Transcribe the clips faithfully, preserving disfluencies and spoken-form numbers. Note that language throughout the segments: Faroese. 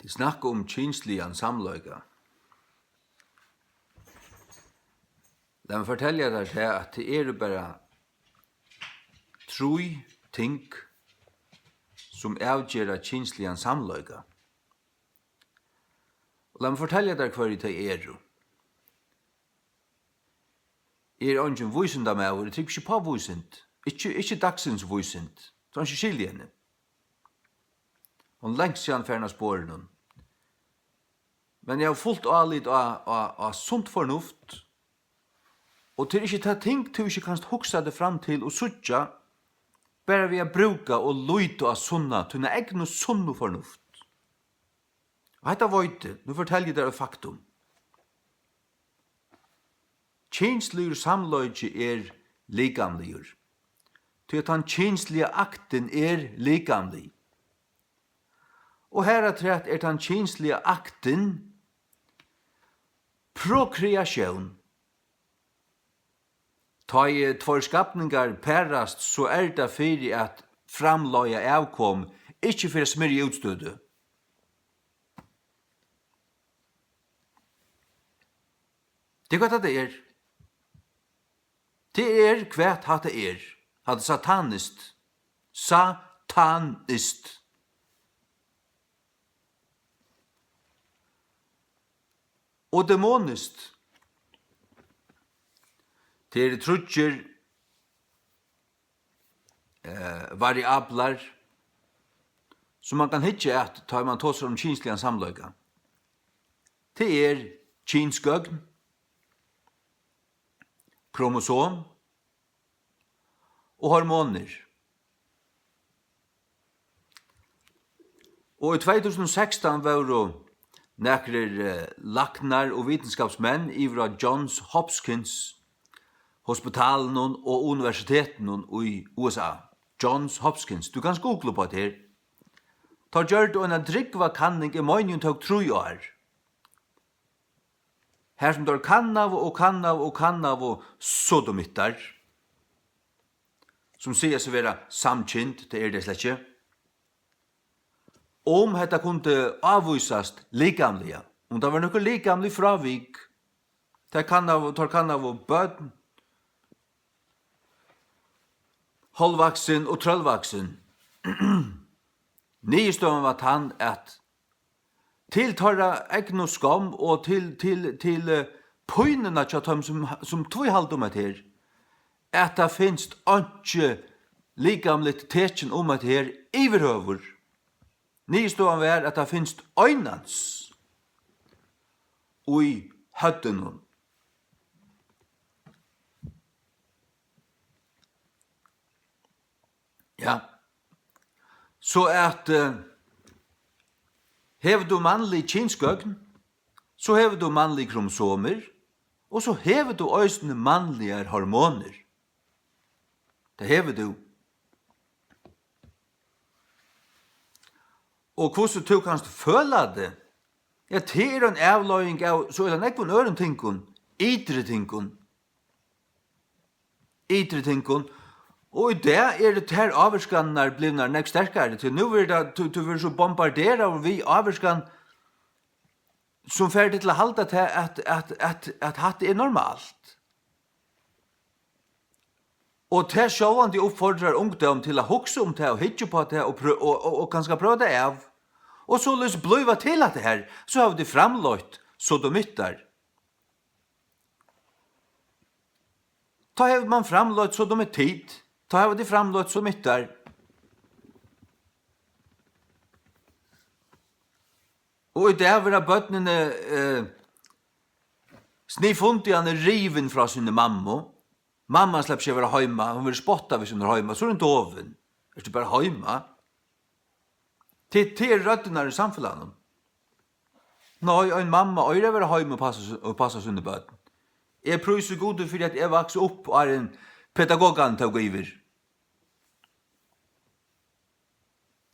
Vit snakka um kynsligan samleika. Lat meg fortelja tær tað, at tað eru bara trý ting, sum avgera kynsligan samleika. Og lat meg fortelja tær, hvørji tey eru. Eg eri eingin vísindamaður, eg trúgvi ikki upp á vísind. Ikki, ikki dagsins vísind. Tað er ikki skil í henni. Hon langt síðan farin av sporinum. Men eg havi fult álit á, á, á sunt fornuft, og tað er ikki tað ting, tú ikki kanst hugsa teg fram til og síggja, bara við at brúka og líta á sunna, tína egnu sunnu fornuft. Og hetta veit eg, nú fortelji eg tær eitt faktum. Kynsligur samleiki er likamligur, tí at tann kynsliga aktin er likamlig. Og harafturat er tann kynsliga aktin prokreatión. Tá ið tveir skapningar parast, so er tað fyri at framleiða avkom, ikki fyri at smyrja útstøðu. Tað er, hvat hatta er. Tað er, hvat hatta er. Hatta er sataniskt. Sataniskt. Og demoniskt. Tað eru tríggir, eh, variablar, sum mann kann hyggja at, tá ið mann tosar um kynsligan samleika. Tað er kynsgøgn, kromosom og hormonir. Og í tvey túsund og sekstan vóru nakrir, eh, læknar og vitinskapsmenn yvir á Johns Hopkins hospitalinum og universitetinum í U S A. Johns Hopkins, tú kanst googla upp á tað her. Teir gjørdu eina drúgva kanning, eg meini, hon tók trý ár. Har sum teir kannaðu og kannaðu og kannaðu sodomittar, sum siga seg vera samkynd, tað eru tey slett ikki, um hetta kundi ávísast likamliga, um tað var nøkur likamlig frávik. Teir kannaðu, teir kannaðu børn, hálvvaksin og trøllvaksin. Niðurstøðan var tann, at til teirra egnu skomm og til, til, til, eh, pínuna hjá teimum, sum, sum tvíhalda um hetta her, at tað finst einki likamligt tekin um hetta her yvirhøvur. Niðurstøðan var, at tað finst einans í høvdinum. Ja. So at, eh, hevur tú mannlig kynsgøgn, so hevur tú mannlig kromosomir, og so hevur tú eisini mannligar hormonir. Tað hevur tú. Og hvussu tú kanst føla teg, ja, tað er ein avleiðing av so er tað nógvum øðrum tingum, ytri tingum. Ytri tingum. Og í dag eru tær ávirkanirnar blivnar nógv sterkari, tí nú verður tað, tú, tú verður so bombarderaður við ávirkan, sum fær teg til at halda tað, at, at, at, at hatta er normalt. Og tað sjálvandi uppfordrar ungdóm til at hugsa um tað og hyggja upp á tað og prø-, og, og, og kanska prøva tað av. Og soleiðis blíva til at tað her, so hava tit framleitt sodomittar. Tá hevur mann framleitt sodomitit, tá hava tit framleitt sodomittar. Og í dag verða børnini, eh, sniðfundiga rivin frá síni mammu. Mamman sleppur ikki at vera heima, hon verður spottað, hvis hon er heima. So er hon dovin. Ert tú bara heima? Tað, tað er røddirnar í samfelagnum. Nei, ein mamma eigur at vera heima og passa, og passa síni børn. Eg prísi Gudi fyri, at eg vaks upp, áðrenn pedagogarnir tóku yvir.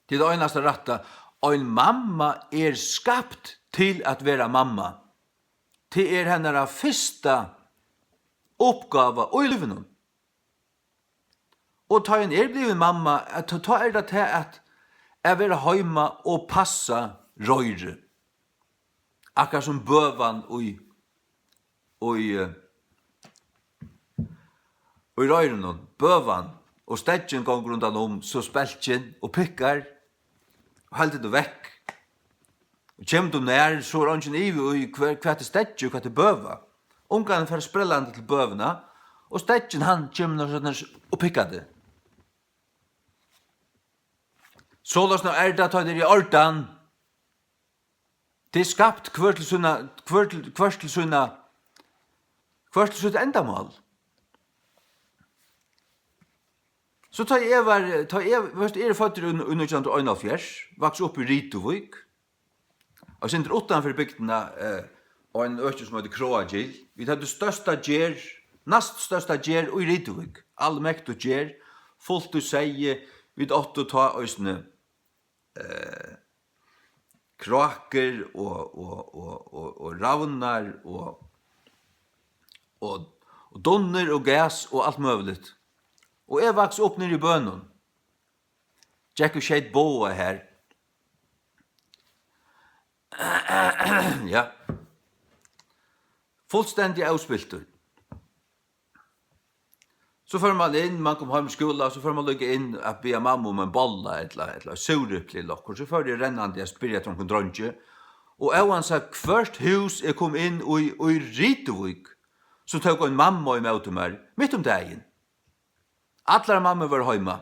Tað er tað einasta rætta. Ein mamma er skapt til at vera mamma. Tað er hennara fyrsta uppgáva í lívinum. Og tá hon er blivin mamma, at tá, tá er tað tað at, at vera heima og passa royri. Akkurát sum bøvan í, í, eh, í royrinum, bøvan, og steggin gongur rundan um, so spelkin og pikkar, og heldur tú vekk. Og kemur tú nær, so er eingin ivi í, hvat, hvat er steggið og hvat er bøva. Ungarnir fara sprellandi til bøvuna, og steggin, hann kemur nær, nær og pikkar teg. Soleiðis nú er tað, tá tað er í ordan. Tað er skapt hvør til sína, hvør til, hvør til sína, hvør til sítt endamál. So tá eg var, tá eg, veitst, eg eri føddur í, í nítjan hundrað og einoghálvfjerðs, vaksið upp í Rituvík, og sindur uttan fyri bygdina, eh, á einum øki sum eitur Kráargil. Vit høvdu størsta gerð, næst størsta gerð í Rituvík, almektu gerð, fult í seyði. Vit áttu tá eisini, eh, krákur og, og, og, og, og ravnar og, og, og dunnur og gæs og alt møguligt. Og eg vaks upp niðri í Bønum. Gekk og skeyt boga har. Ja. Fullstendiga óspiltur. So fór mann inn, mann kom heim í skúla, so fór mann líka inn at biðja mammu um ein bolla ella, ella eitt súrepli ella okkurt. So fór eg rennandi at spyrja eftir onkrum dreingi. Og óansæð hvørt hús eg kom inn í, í Rituvík, so tók ein mamma ímóti mær mitt um dagin. Allar mammur vóru heima.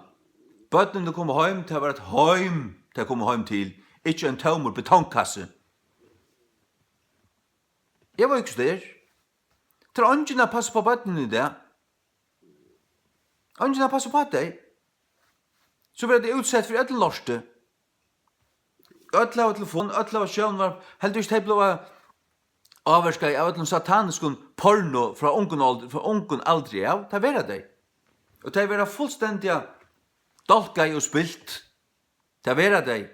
Børnini komu heim, tað var eitt heim, tey komu heim til, ikki ein tómur betongkassi. Eg veit ikki, hvussu tað er. Tað er eingin at passa upp á børnini í dag. Eingin at passa upp á tey. So verða tey útsett fyri øllum lorti. Øll hava telefon, øll hava sjónvarp. Heldur ikki, tey blíva ávirkað av øllum sataniskum porno frá ungum ald-, frá ungum aldri av? Tað verða tey. Og tey verða fullstendiga dálkað og spilt. Tað verða tey.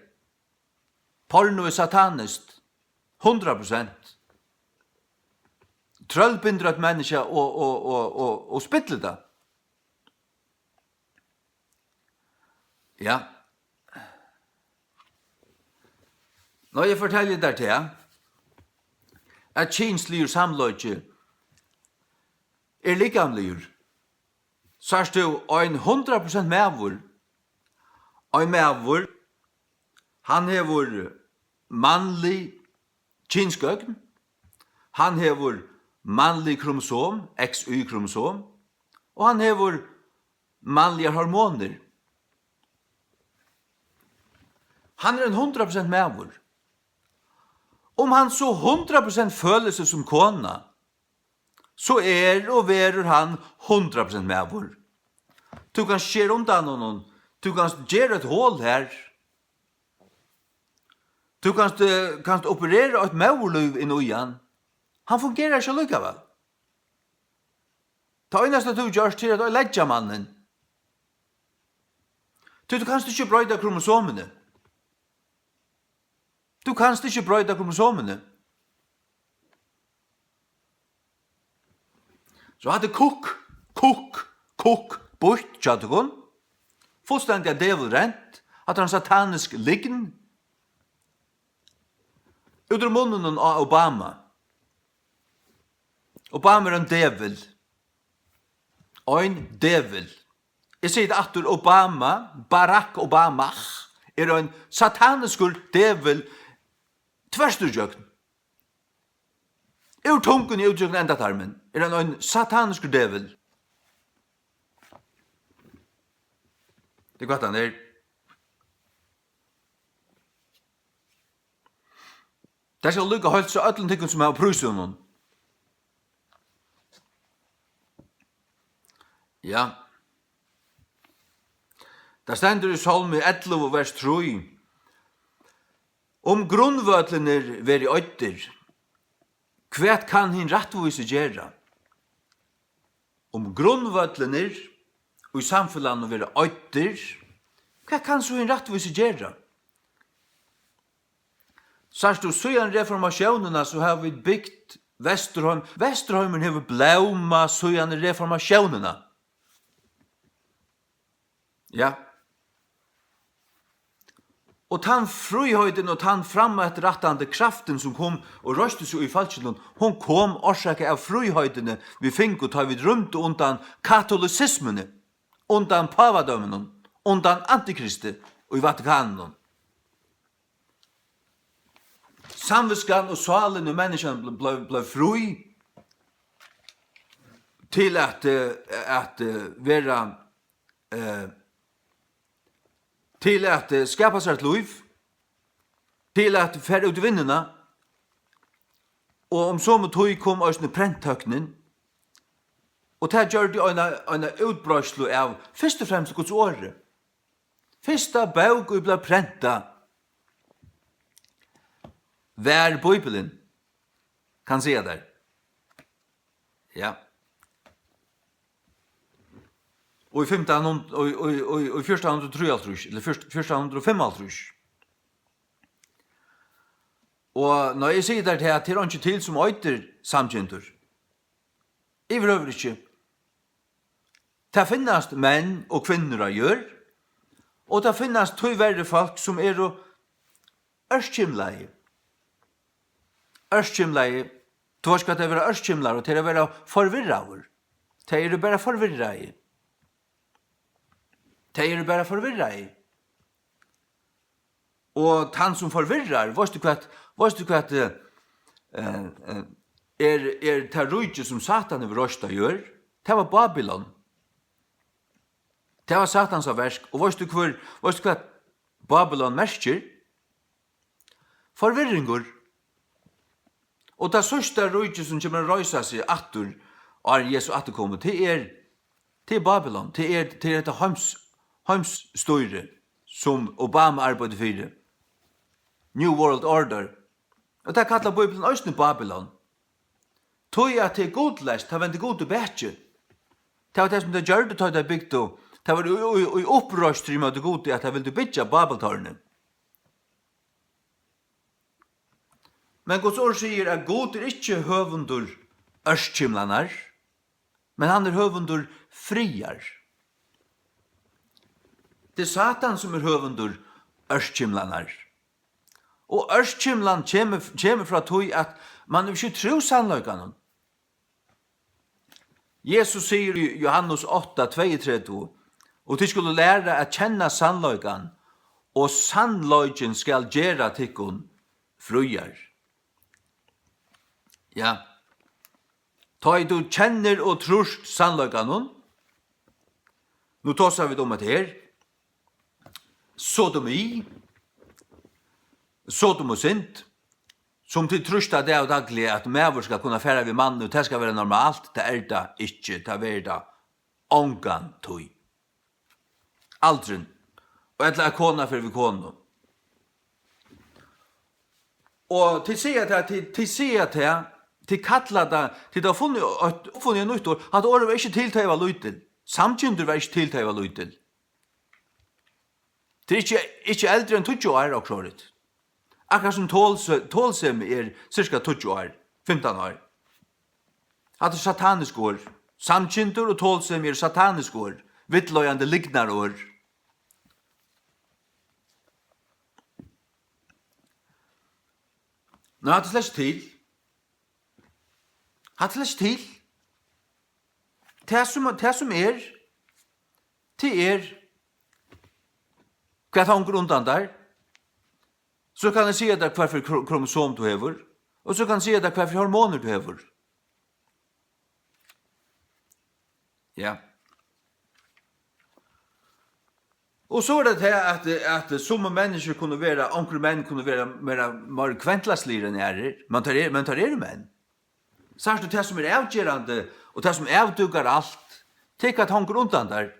Porno er sataniskt. Hundrað prosent. Trøllbindur eitt menniskja og, og, og, og, og spillir tað. Ja. Nú, eg fortelji tær tað, at kynsligur samleiki er likamligur. Sært tú ein hundrað prosent maður, ein maður, hann hevur mannlig kynsgøgn, hann hevur mannlig kromosom, X Y kromosom, og hann hevur mannligar hormonir. Hann er ein hundrað prosent maður. Um hann so hundrað prosent følir seg sum kona, so er og verður hann hundrað prosent maður. Tú kanst skera undan honum, tú kanst gera eitt hol har. Tú kanst, eh, kanst operera eitt móðurlív inn í hann. Hann fungerar ikki allíkavæl. Tað einasta, tú gjørst, er at oyðileggja mannin. Tí tú kanst ikki broyta kromosomini. Tú kanst ikki broyta kromosomini. So hatta er kukk, kukk, kukk, býtt hjá tykkum. Fullstendiga dævulrent. Hatta er ein satanisk lygn. Út úr munninum á Obama. Obama er ein dævul. Ein dævul. Eg sigi tað aftur, Obama, Barack Obama, er ein sataniskur dævul tvørtur ígjøgnum. Úr tunguni út ígjøgnum endatarmin er hann ein sataniskur dævul. Tað er hvat hann er. Tað skal líka heilsa øllum tykkum, sum hava prísað honum. Ja. Tað stendur í Sálmi ellivu, vers trý: Um grundvøllinir verði oyddir, hvat kann hin rættvísi gera? Um grundvøllinir í samfelagnum verða oyddir, hvat kann so hin rættvísi gera? Sært tú, síðan reformatiónina, so hava vit bygt Vesturheim. Vesturheimurin hevur blómað síðan reformatiónina. Ja. Og tann fríheitin og tann frameftirrættandi kraftin, sum kom og reisti seg í fólkinum, hon kom orsakað av fríheitini, vit fingu, tá vit rýmdu undan katolisismuni, undan pávadøminum, undan antikristi í Vatikaninum. Samvitskan og sálin í menniskjanum ble-, ble-, bleiv frí til at, eh, at, eh, vera, eh, til at, eh, skapa sær eitt lív, til at fara út í vinnuna. Og um somu tíð kom eisini prenttøknin, og tað gjørdi eina, eina útbreiðslu av fyrst og fremst Guds orði. Fyrsta bók, ið bleiv prentað, var Bíblian, kann siga tær. Ja. Og í fimtan hundrað, og í, og í, og í fjúrtan hundrað og trýoghálvtrýss, ella fjúrtan hundrað og fimmoghálvtrýss. Og nei, eg sigi tær tað, at tað er einki til, sum eitur samkyndur. Yvirhøvur ikki. Tað finnast menn og kvinnur á jørð, og tað finnast tíverri fólk, sum eru ørkymlaði. Ørkymlaði. Tú veitst, hvat tað er at vera ørkymlaður, og tað er at vera forvirraður. Tey eru bara forvirraði. Tey eru bara forvirraði. Og tann, sum forvirrar, veitst tú hvat, veitst tú hvat, eh, eh, eh, er, er tað ríki, sum Satan hevur reist á jørð? Tað var Babylon. Tað var Satans verk. Og veitst tú hvør, veitst tú hvat Babylon merkir? Forvirringur. Og tað síðsta ríki, sum kemur at reisa seg aftur, áðrenn Jesu afturkomu, tað er, tað er Babylon. Tað er, tað er hetta heims-, heimsstýri, sum Obama arbeiddi fyri. New World Order. Og tað kallar Bíblian eisini Babylon. Tí at tað er gudleyst, tað vendir Gud í bakið. Tað var tað, sum tey gjørdu, tá tey bygdu. Tað var í, í, í uppreistrið móti Gudi, at tey vildu byggja Babeltårnið. Men Guds orð sigur, at Gud er ikki høvundur ørkymlannar, men hann er høvundur friðar. Tað er Satan, sum er høvundur ørkymlannar. Og ørkymlan kemur, kemur frá tí, at mann hevur ikki trúð sannleikanum. Jesus sigur í Jóhannes átta tveyogtretivu: "Og tit skulu læra at kenna sannleikan, og sannleikin skal gera tykkum fríar." Ja. Tá ið tú kennir og trýrt sannleikanum, nú tosa vit um hetta her, sodomi, sodom og synd, sum tit trýsta dag og dagliga, at maður skal kunna fara við manni, og tað skal vera normalt, tað er tað ikki, tað verður tað ongantíð. Aldrin. Og ella at kona fer við konu. Og tit siga tað, tit, tit siga tað, tit kalla tað, tit hava funnið eitt, uppfunnið eitt nýtt orð. Hatta orðið var ikki til, tá eg var lítil. Samkyndur var ikki til, tá eg var lítil. Tað er ikki, ikki eldri enn tíggju ár, okkurt sovorðið. Akkurát sum tolse-, tolsemi er cirka tíggju ár, fimtan ár. Hatta er satanisk orð. Samkyndur og tolsemi eru satanisk orð. Villleiðandi lygnaorð. Nei, hatta er slett ikki til. Hatta er slett ikki til. Tað sum, tað sum er, tað er, hvat hongur undan tær. So kann eg siga tær, hvat fyri kro-, kromosom tú hevur, og so kann eg siga tær, hvat fyri hormonir tú hevur. Ja. Og so er tað her, at, at summi menniskjur kunnu vera, onkrir menn kunnu vera meira, meira kvendlagsligir enn aðrir, men teir eru, men teir eru menn. Sært tú, tað sum er avgerandi, og tað sum avdúkar alt, tað er, hvat hongur undan tær.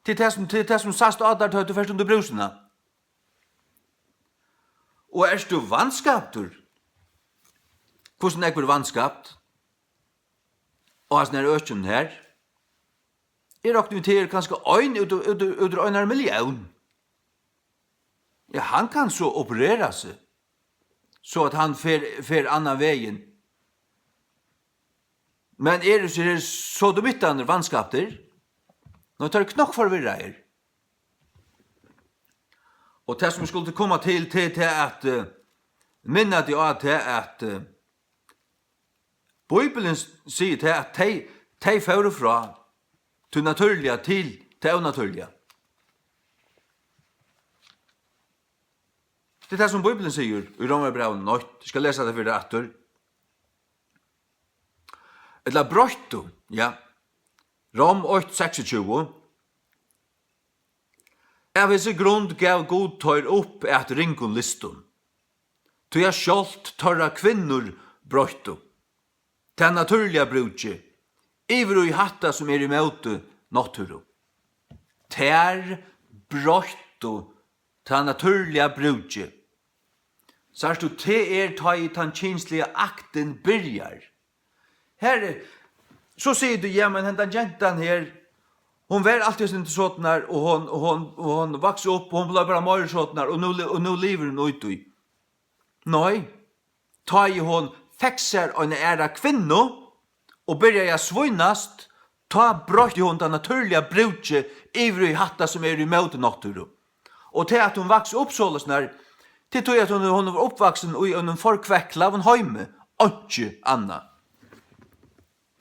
Tað er tað sum, tað er tað sum sæst á tær, tá tú fert undir brúsuna. Og ert tú vanskaptur? Hvussu nógv er vanskapt á hasum her økinum her? Eg rokni við, tað er kanska ein út, út, út úr einari millión. Ja, hann kann so operera seg, so at hann fer, fer annan vegin. Men eru so her sodomittarnir vanskaptir? Nei, teir eru knøkk forvirraðir. Og tað, sum eg skuldi koma til, tað er tað, at, eh, minna teg á tað, at, eh, Bíblian s-, sigur tað, at tey, tey fóru frá tí natúrliga til tað ónatúrliga. Tað er tað, sum Bíblian sigur í Rómarbrævinum eitt. Eg skal lesa tað fyri teg aftur. Ella broyttu, ja. Rom eitt seksogtjúgu. Av hesi grund gav Gud teir upp at ringum lystum, tí at sjálvt teirra kvinnur broyttu tað natúrliga brúkið yvir í hatta, sum er ímóti náttúru. Tær broyttu tað natúrliga brúkið. Sært tú, tað er, tá ið tann kynsliga aktin byrjar. Her, so sigur tú, ja, men hendan gentan her, hon var altíð eitt sindur sovorðnar, og hon, og hon, og hon vaks upp, og hon bleiv bara meira sovorðnar, og nú li-, og nú livir hon í tí. Nei, tá ið hon fekk sær eina aðra kvinnu og byrjaði at svínast, tá broytti hon tað natúrliga brúkið yvir í hatta, sum er ímóti náttúru. Og tað, at hon vaks upp soleiðis, nær, tað er tí, at hon, hon var uppvaksin í einum forkveklaðum heimi, einki annað.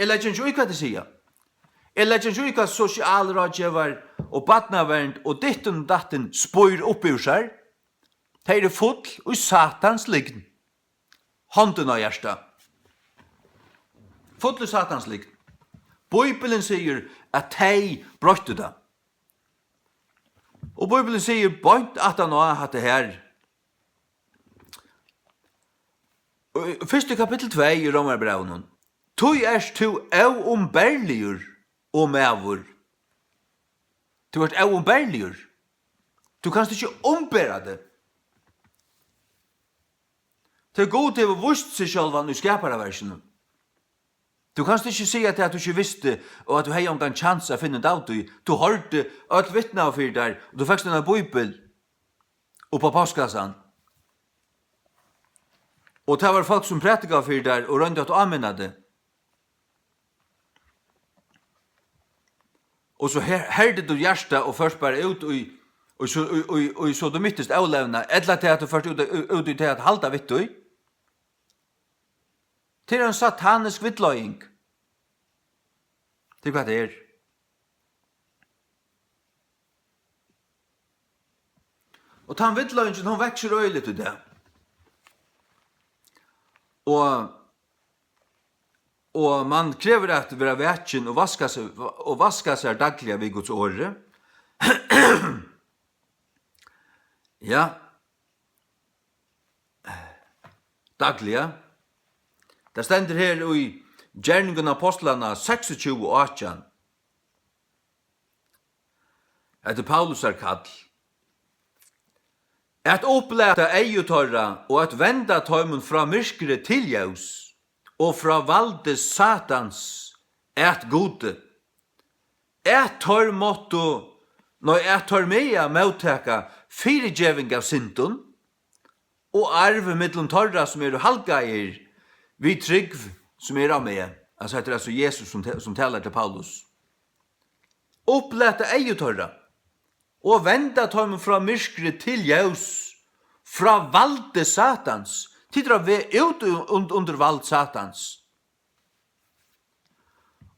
Eg leggi ikki í, hvat tey siga. Eg leggi ikki í, hvat sosialráðgevar og barnavernd og dittin og dattin spýr upp yvir sær. Tey eru full í Satans lygn. Hondin á hjarta. Full í Satans lygn. Bíblian sigur, at tey broyttu tað. Og Bíblian sigur beint aftan á hatta her, í fyrstu kapittul tvey í Rómarbrævinum: Tí ert tú óumberligur, o maður. Tú ert óumberligur. Tú kanst ikki umbera teg. Tí Gud hevur víst seg sjálvan í skaparaverkinum. Tú kanst ikki siga tað, at tú ikki visti, og at tú hevði ongan kjans at finna út av tí. Tú hoyrdi, øll vitnaðu fyri tær, og tú fekst eina bíbel upp á postkassan. Og tað var fólk, sum prædikaðu fyri tær og royndu at áminna teg. Og so her, herdi tú hjartað og fórt bara út í, í so, í, í, í so tú mittist ólevna, ella tað, at tú fórt út, út í tað at halda við tí. Tað er ein satanisk villleiðing. Tað er, hvat tað er. Og tann villleiðingin, hon veksur øgiliga í dag. Og, og man krevur at vera vakin og vaska seg, og vaska sær dagliga við Guds orði. Ja. Dagliga. Tað stendur her í Gerningum Ápostlanna seksogtjúgu átjan. Hetta er Paulusar kall. At upplata eygu teirra og at venda teimum frá myrkri til ljós og frá valdi Satans at Gudi. At teir máttu, nei, at teir mega móttaka fyrigeving av syndum og arv millum teirra, sum eru halgaðir við trúgv, sum er á meg. Altso, hetta er altso Jesus, sum ta-, sum talar til Paulus. Upplata eygu teirra og venda teimum frá myrkri til ljós, frá valdi Satans. Tit eru á veg út un-, undir vald Satans.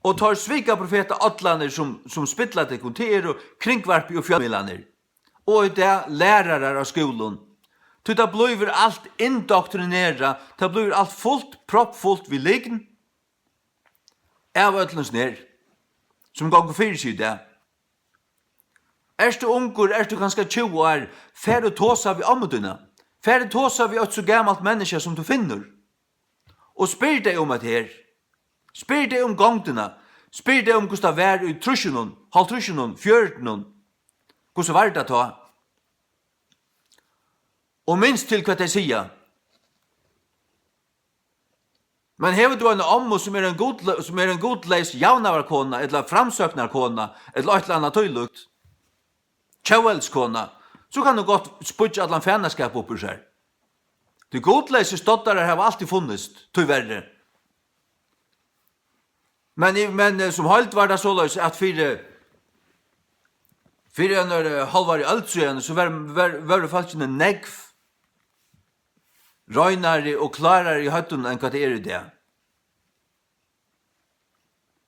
Og teir svika profetaollarnir, sum, sum spilla tykkum, tað eru kringvarpið og fjølmiðlarnir. Og í dag lærarar á skúlum. Tí tað blívur alt indoktrinerað, tað blívur alt fult, proppfult við lygn av øllum snær, sum gongur fyri seg í dag. Ert tú ungur, ert tú kanska tjúgu ár, far og tosa við ommu tína. Far og tosa við eitt so gamalt menniskja, sum tú finnur. Og spyr tey um hetta her. Spyr tey um gongdina. Spyr tey um, hvussu tað var í trýssunum, hálvtrýssunum, fjørutunum. Hvussu var tað tá? Og minst til, hvat tey siga. Men hevur tú eina ommu, sum er ein gudle-, sum er ein gudleys javnaðarkona, ella framsóknarkona, ella eitt ella annað tílíkt, tjóðveldskona, so kann hon gott spýggja allan fanaskap upp úr sær. Tí gudleysir stoddarar hava altíð funnist, tíverri. Men í, men, eh, sum heild var tað soleiðis, at fyri, Fyri einari, eh, hálvari øld síðan, so var, var, vóru fólkini nógv reinari og klárari í høvdinum enn hvat tey eru í dag.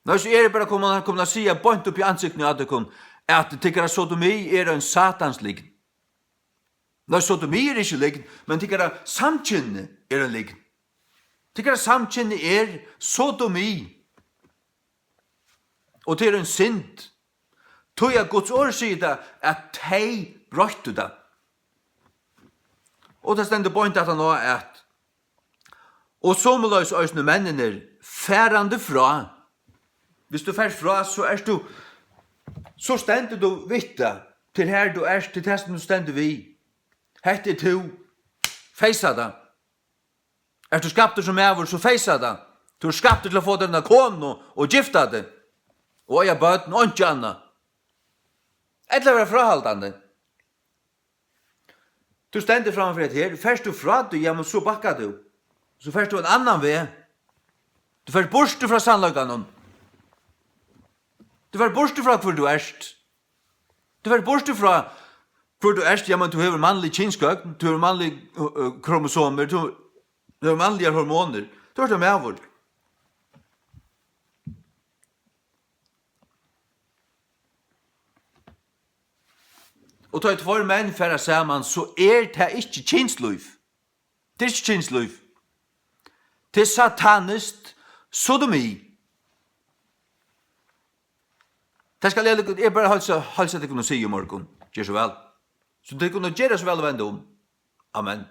Nei, so eri eg bara komin, komin at siga beint upp í ansiktið á tykkum, at tykkara sodomi er ein Satans lygn. Nei, sodomi er ikki lygn, men tykkara samkynni er ein lygn. Tykkara samkynni er sodomi. Og tað er ein synd. Tí at Guds orð sigur tað, at tey broyttu tað. Og tað stendur beint aftan á, at: "Og somuleiðis eisini menninir, farandi frá." Hvis tú fert frá, so ert tú, so stendur tú við tað, til har tú ert, til tað sum tú stendur við. Hetta er tú. Feisa tað. Ert tú skaptur sum maður, so feisa tað. Tú ert skaptur til at fáa tær eina konu og gifta teg og eiga børn og einki annað. Ella vera fráhaldandi. Tú stendur framman fyri hetta her. Fert tú frá tí, ja, men so bakkar tú. So fert tú ein annan veg. Tú fert burtur frá sannleikanum. Tú fert burtur frá, hvør tú ert. Tú fert burtur frá, hvør tú ert. Ja, men tú hevur mannlig kynsgøgn, tú hevur mannlig, ø, ø, kromosomir, tú, tú hevur mannligar hormonir. Tú ert ein maður. Og tá ið tveir menn fara saman, so er tað ikki kynslív. Tað er ikki kynslív. Tað er sataniskt sodomi. Tað skal eg, eg bara heilsa, heilsa tykkum og siga í morgun. Ger so væl. So tykkum at gera so væl og venda um. Amen.